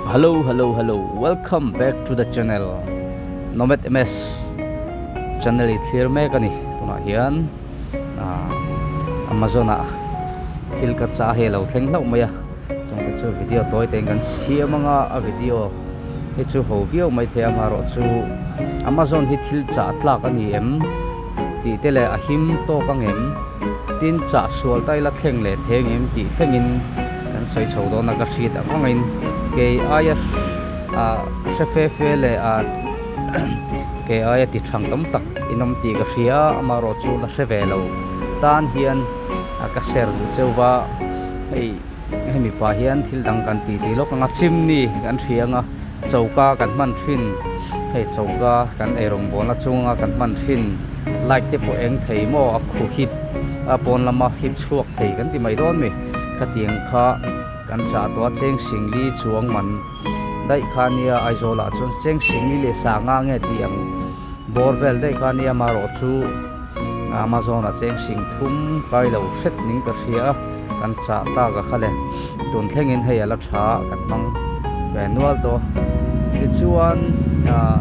Hello hello hello welcome back to the channel Nomad MS channel i thlir mek ani tunah hian ah Amazon ah thil ka chah hi alo thleng hlauh mai a chungte chu video tawi te in kan siam anga a video hi chu ho viau mai thei a amaherawhchu Amazon hi thil chah tlak ani em tih te leh a him tawk ang em tin chah sual ta ila thleng leh thei ang em tih thlengin kan sawi chho dawn a ka hriat ang angin kei aia ah hre fe fe leh ah kei aia ti thang tam tak in awm tih ka hria a amaherawhchu la hre ve lo tan hian a ka share duh cheu va hei hemi pah hian thil dang kan tih tih lawk anga chimney kan hria anga choka kan hman thin hei choka kan eirawng bawlna chunga kan hman thin light te pawh eng thei maw a khu hip a pawn lama hip chhuak thei kan ti mai dawn mi khatiang kha kan chah tawh a cheng singli chuang man daih kha nia Aizawl ah chuan cheng singli leh sanga nge tih ang bawr vel daih kha nia amaherawhchu Amazon ah cheng sing thum kai lo hret ning ka hria a kan chah tak a kha le tun thlengin hei a la tha kan hmang ve nual tawh tichuan ah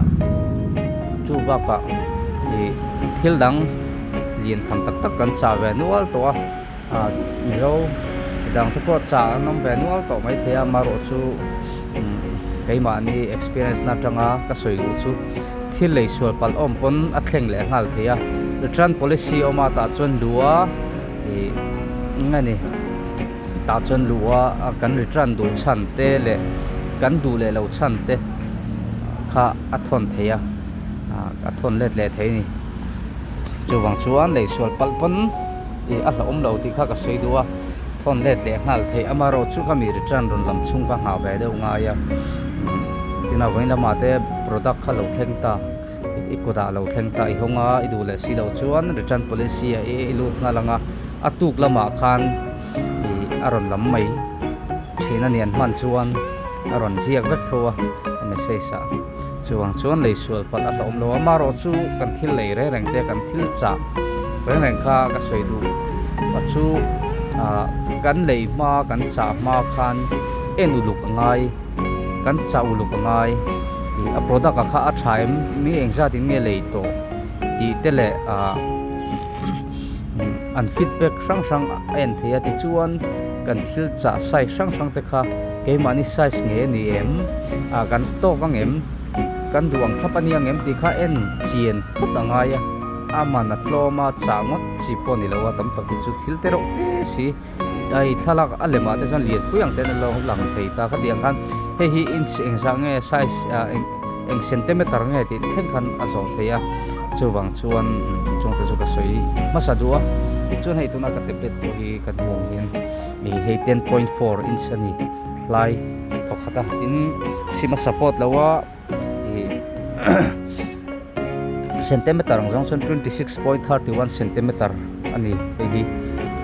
chu bakah ih thil dang lian tham tak tak kan chah ve nual tawh a ah mizo midang te pawh chah an awm ve nual tawh maithei a amaherawhchu keimahni experience na atanga ka sawi duh chu thil lei sual palh awm pawn a thleng leh nghal thei a return policy awm a tah chuan lua ih eng a ni tah chuan lua kan return duh chhan te leh kan duh leh lo chhan te kha a thawn thei a ah a thawn let leh thei a ni chuvang chuan lei sual palh pawn ih a hlauhawm lo tih kha ka sawi duh a thawn let leh nghal theih amaherawhchu kha mi return rawn lam chhung kha nghah ve deuh ngai a tin a vawiin lamah te product kha lo thleng ta i kutah lo thleng ta i hawng a i duh leh si loh chuan return policy ah i lut nghal ang a a tuk lamah khan ih a rawn lam mai thin a ni an hman chuan a rawn ziak vek tho a a message ah chuvang chuan lei sual palh a hlauhawm lo a amaherawhchu kan thil lei reng reng te kan thil chah reng reng kha ka sawi duh a chu ah kan lei hma kan chah hma khan en uluk a ngai kan chah uluk a ngai ih a product ah kha a tha em mi engzat in nge lei tawh tih te leh ah an feedback hrang hrang a en thei a tichuan kan thil chah size hrang hrang te kha keimahni size nge a ni em ah kan tawk ang em kan duh ang thlap a ni ang em tih kha en chian phawt a ngai a a man a tlawm a chah ngawt chi pawh a ni lo a tam tak hi chu thil te reuh te si hei thlalak a lemah te chuan lianpui ang ten a lo lang thei ta khatiang khan hei hi inch engzah nge size ah eng eng centimeter nge tih thleng khan a zawh thei a chuvang chuan chungte chu ka sawi hmasa duh a tichuan hei tuna ka tablet pawh hi ka hmuh ang hian ih hei 10.4 inch a ni hlai thawkhat a tin sim a support lo a ih centimeter ang zawng chuan 26.31 centimeter a ni hei hi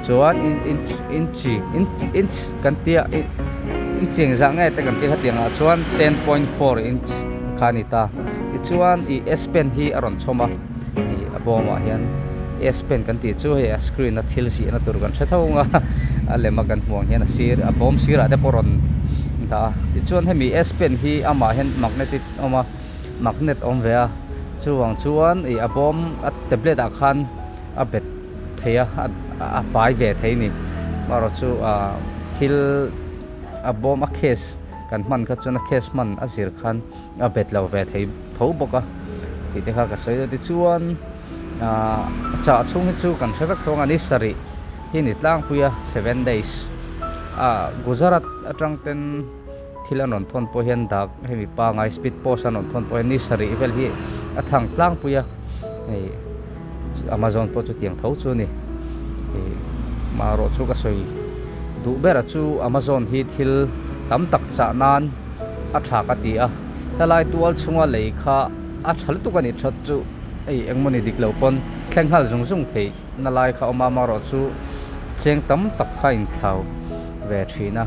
chuan inch inch inch inch kan tia inch engzah nge te kan tih hetiang ah chuan 10.4 inch kha a ni ta tichuan ih s pen hi a rawn chhawm a ih a bawmah hian s pen kan tih chu hei a screen a thil zihna tur kan hre tho ang a a lem a kan hmuh ang hian a sir a bawm sirah te pawh rawn dah a tichuan hemi s pen hi amah hian magnetic a awm a magnet a awm ve a chuvang chuan ih a bawm a tablet ah khan a bet thei a a pai ve thei a ni amaherawh chu ah thil a bawm a case kan hman kha chuan a case hman a zir khan a bet lo ve thei tho bawk a tih te kha ka sawi a tichuan ah chah chhung hi chu kan hre vek tho ang a ni sarih hi ni tlangpui a seven days ah Gujarat atang ten thil an rawn thawn pawh hian dak hemi pangai speed post an rawn thawn pawh hian ni sarih vel hi a thang tlangpui a hei Amazon pawh chutiang tho chu a ni ih marawh chu ka sawi duh ber a chu Amazon hi thil tam tak chah nan a tha ka ti a helai tual chhunga lei kha a tha lutuk a ni that chu hei engmawni dik lo pawn thleng nghal zung zung theih na lai kha a awm a amaherawh chu cheng tam tak kha a inthlau ve thin a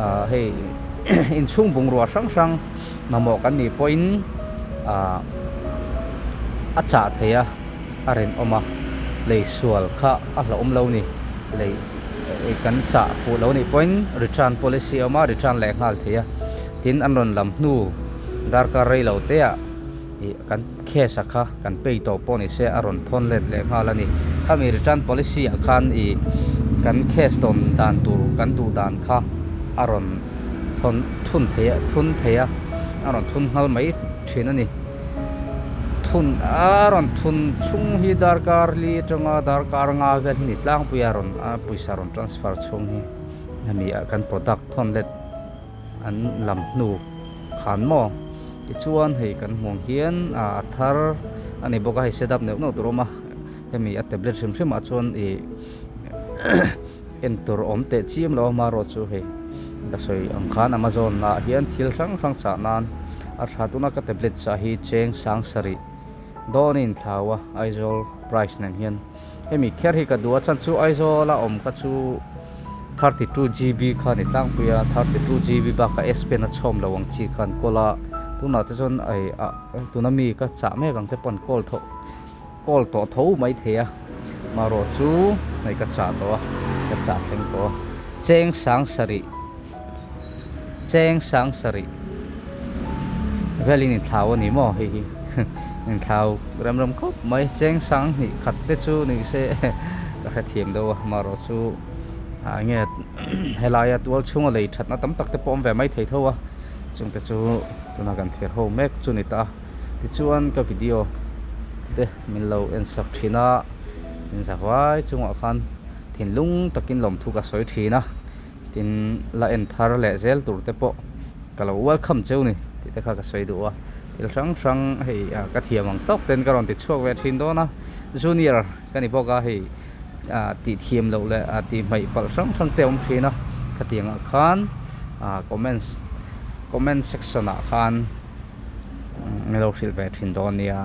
ah hei inchhung bungrua hrang hrang mamawh kan nih pawhin ah a chah thei a a rinawm a lei sual kha a hlauhawm lo a ni lei kan chah fuh lo nih pawhin return policy a awm a return leh nghal thei a. Tin an rawn lam hnu darkar rei lo te ah ih kan case a kha kan pay tawh pawh ni se a rawn thawn let leh nghal a ni. Khami return policy ah khan ih kan case tawn dan tur kan duh dan kha a rawn thawn thun thei a thun thei a a rawn thun nghal mai thin a ni. Thun a rawn thun chhung hi darkar li atanga darkar nga vel hi ni tlangpui a rawn a pawisa rawn transfer chhung hi hemi ah kan product thawn let an lam hnu khan maw tichuan hei kan hmuh ang hian ah a thar a ni bawk a hei set up neuh neuh tur a awm a hemi a tablet hrim hrim ah chuan ih en tur awm teh chiam lo a hmarawh chu hei ka sawi ang khan amazon ah hian thil hrang hrang chah nan a tha tuna ka tablet chah hi cheng sang sarih dawn a inthlau a Aizawl price nen hian hemi kher hi ka duh a chhan chu Aizawl a awm kha chu 32 GB kha a ni tlangpui a 32 GB bakah S pen a chhawm lo ang chi kha an kawl a tunah te chuan ei ah tuna mi ka chah mek ang te pawh an kawl tawh. Call tawh tho mai thei a, marawh chu hei ka chah tawh a, ka chah thleng tawh a, cheng sang sarih, cheng sang sarih velin inthlau a ni maw hei hi inthlau rem rem khawp mai, cheng sang hnih khat te chu ni se ka hrethiam deuh a, marawh chu ah enge helaia tual chhunga lei thatna tam tak te pawh awm ve mai thei tho a, chungte chu tuna kan thlir ho mek chu ni ta a. Tichuan ka video te min lo en sak thin a, in za vai chungah khan thinlung takin lawmthu ka sawi thin a, tin la en thar leh zel tur te pawh ka lo welcome cheu ni tih te kha ka sawi duh a, thil hrang hrang hei ka thiam ang tawk ten ka rawn ti chhuak ve thin dawn a, junior ka ni bawk a hei tih thiam loh leh tih hmaih palh hrang hrang te a awm thin a, khatiang ah khan comments comment section ah khan. Min lo hrilh ve thin dawn nia.